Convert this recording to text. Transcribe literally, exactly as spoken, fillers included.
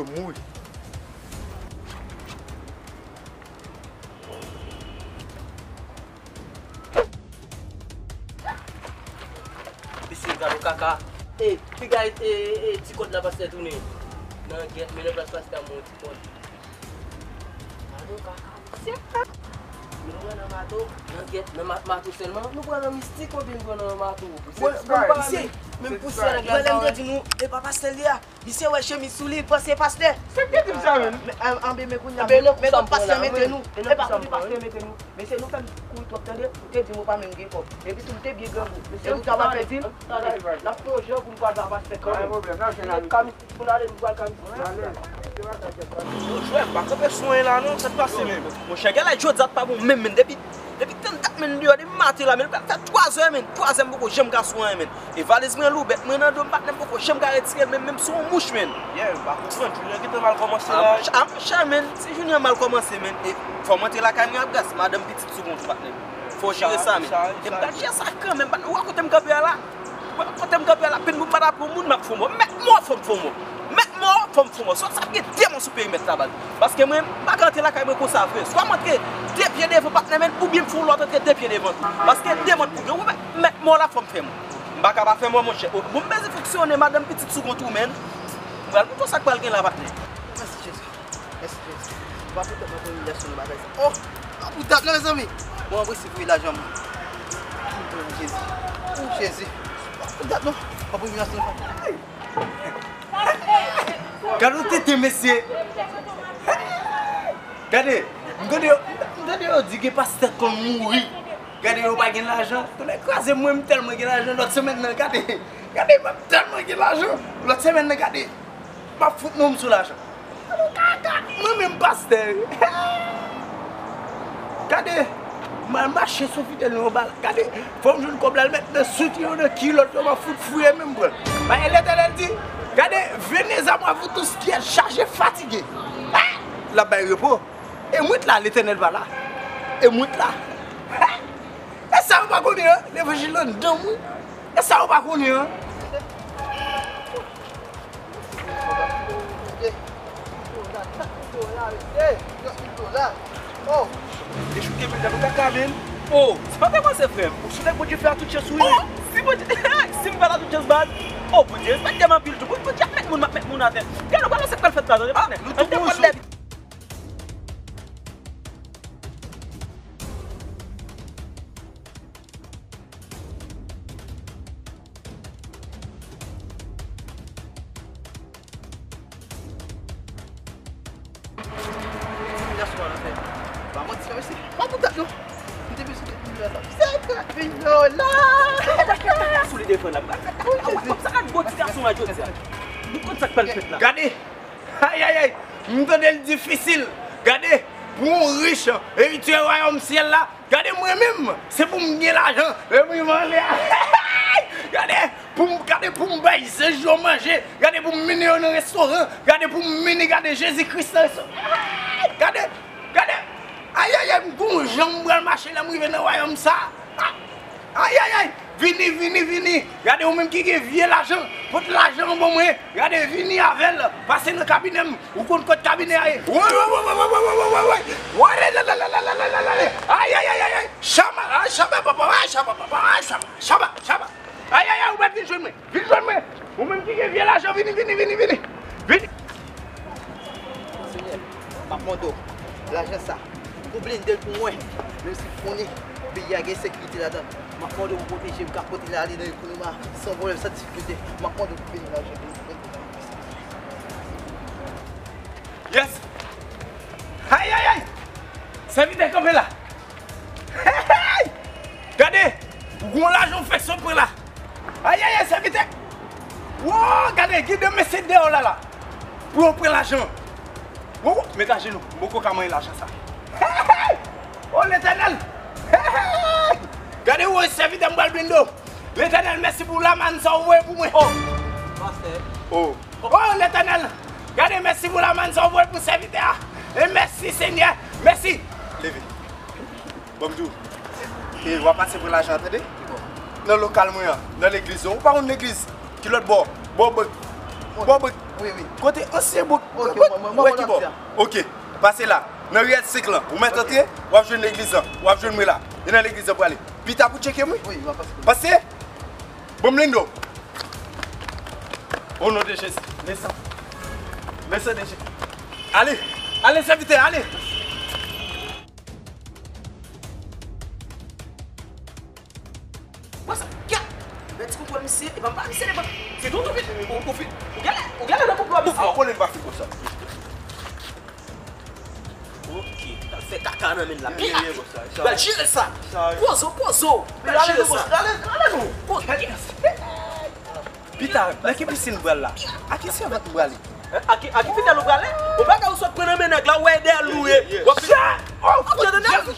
Mouri. Mesye, gade kaka. E, piga e, e, e, ti kòd la pastè tounen. Nan gèt, men nan plas pastè a, mon ti kòd. Gade kaka, mesye. Nou pran nan mato, nan gèt, nan ma-, mato sèlman. Nou pran nan mistik oubyen nou pran nan mato? Mwen, mwen pa, mesye, menm pousyè nèg la. Lè m te di nou, e pa pastè li a. Misye wè chemiz sou li, li panse pastè. Sa k te di m sa menm? Men, an, anben, men kounye a, men kot pastè mete nou? E pa kote pastè mete nou. Mesye, nou fè m kouri twòp, tande. Ou te di m ou pa menm gen kòb. Epi tou, m te byen grangou. Epi ou ta pral pèdi m. N ap fè yon jan pou n kwaze ak pastè kanmenm. Pou n ale, nou pral ka misye. Yo, jwè, m pa kanpe sou anyen la non, sa k pase menm? Monchè, genlè jodi a t pa bon menm, menm depi, depi tann dat menm deyò, depi maten la, menm l pral fè twazè, menm twazè m poko janm ka sou anyen, menm. E valiz mwen lou, bèt mwen nan do m, patnè, m poko janm ka retire l, menm, menm sou yon mouch, menn. Yeah, m pa konprann, jounen an gentan mal kòmanse la. A, monchè, a, monchè, menn, si jounen an mal kòmanse, menn, e fò m antre lakay mwen a gras, madanm, pitit sou kont ou, patnè. Fò w jere sa, menn. E m pral jere sa kanmenm, patnè, ou wè kote m kanpe a la? Ou wè kote m kanpe a la, penn pou m pa t ap yon moun, m ap fon mò. Mèt mò, fò m fon mò. Mèt mò, fò m fon mò. Sòt sa gen demon sou perimèt la, baz. Paske mwen, m pa ka antre lakay mwen konsa vre. Swa m antre de pye devan, patnè, menn, oubyen m fè yon lòt antre de pye devan tou. Paske demon pou gen, ou wè, mèt mò la, fò m fè mò. M pa ka pa fè mò, monchè. O, bon, m bezwen fonksyone, madanm, pitit sou kont ou, menn. M pral montre w sa k pral gen la, patnè. Mèsi, Jezi. Mèsi, Jezi. M pa pou tèt mwen pou imilyasyon nan bagay sa. Oh! M pa pou dat non, mezanmi. Bon, mwen resi voye lajan mwen. Oh, Jezi. Oh, Jezi. M pa pou dat non. M pa pou imilyasyon nan. Gade yon tenten, mesye. Gade, m tande yo, m tande yo di gen pastè k konn mouri. Gade, yo pa gen lajan. Tonnè kraze m, mwen, m tèlman gen lajan lòt semèn nan, gade. Gade, m ap tèlman gen lajan lòt semèn nan, gade. M ap fout non m sou lajan. Gade kaka, mwen menm pastè. Gade, m al mache sou fidèl nan yon bal. Gade, fò m jwenn kòb la, l mèt nan soutyen yo, nan kilòt yo, m ap fout fouye menm pran. Bagay Letènèl di, gade, venez à moi, vous tous qui êtes chargés, fatigués. L ap bay repo. E mwen t la, Letènèl pa la. E mwen t la. E sa yo pa konnen an, levanjil anndan m wi. E sa yo pa konnen an. Dechouke menm, gade yon kaka menm. Oh, se pa te panse frè m. Ou sou nèg Bondye fè a tout chans ou wi. Oh, si Bondye, si m fè l a tout chans baz. Oh, Bondye respekte m anpil tou. Bondye ap met moun, m ap met moun atè. Gade w pa wè sa k pral fèt la, tande patnè. An te pran lè. Sou li defann la. Sa gad gwo ti gason la jodi a. Nou konn sa k pral fèt la. Gade! Ayayay! M tande l difisil. Gade! Pou yon rich eritye wayòm syèl la, gade mwen menm, se pou m gen lajan, epi m anlè a. Gade, pou m, gade pou m bay zanj yo manje, gade pou m mennen yo nan restoran, gade pou m mennen, gade Jezi Kris nan restoran. Gade, gade, ayayay, m gon jan m pral mache lè m rive nan wayòm sa. Ayayay, vini, vini, vini, gade ou menm ki gen vye lajan, pot lajan an ban mwen, gade vini avè l, pase nan kabinè m. Ou konn kot kabinè a ye? Woy, woy, woy, woy, woy, woy, woy, woy, woy, woy, woy, woy, la, la, la, la, la, la, la, la. Ay, ay, ay, ay, ay. Chama, ay, chama, papa, ay, chama, papa, ay, chama, chama, chama. Ay, ay, ay, ou mèt vin jwenn mwen. Vin jwenn mwen. Ou menm ki gen vye lajan, vini, vini, vini, vini. Vini. Senyè, m ap mande w, lajan sa, ou blende l pou mwen. Menm si m konnen peyi a gen sekirite ladan, m ap mande w pou pwoteje m, ka pote l ale nan Ekonoma san pwoblèm, san difikilte. M ap mande w pou beni lajan, beni, beni. Yes! Ay, ay, ay! Sèvitè kanpe la! Hey, hey! Gade! Ou gon lajan ou fèk sot pran la! Ay, ay, ay, sèvitè! Wo! Gade, gen de mesye dèyè w la la! Pou yo pran lajan! Wo, wo! Met ajenou! M poko ka manyen lajan sa! Hey, hey! O Letènèl! Hey, hey! Gade, wo, sèvitè, m pral blende w! Letènèl, mèsi pou lamann sa w voye pou mwen. Oh, pastè. Oh. Oh, Letènèl, gade, mèsi pou lamann sa w voye pou sèvitè a. E mèsi, Senyè. Mèsi. Leve. Ban m di w. E w ap pase pran lajan an, tande? Nan lokal mwen an, nan legliz yo. Ou pa konn legliz? Ki lòt bò? Bò bank. Bò bank. Wi, wi. Kote ansyen bout? Ok, mwen, mwen, mwen, mwen ki bò? Ok, pase la. Nan riyèl senk lan, ou mèt antre, w ap jwenn legliz lan. W ap jwenn mwen la. E nan legliz lan pou ale. Pita pou tcheke m, wi. Wi, w ap pase. Pase. Bon, m lindo. O non de Jezi. Lesan. Lesan de Jezi. Ale. Ale, sèvitè, ale. Wè sa, gad! Bèl ti kontwòl misye, e pa m pa misye devan. Se tou tou vit. Ou, ou vit. Ou gade, ou gade nan kontwòl misye. Ou konnen m pa fin konsa. Ok, al fè kaka nan men l la. Pita! Bèl jere sa. Pozo, pozo. Bèl jere sa. Pozo. Pita, nan ki pisin m pral la? A ki sèvant m prale? Hein? A ki, a ki fidèl ou prale? Ou pa ka ou sot pran nan men nèg la, ou wè dèyè l ou ye. W ap fè. Oh, tande nèg.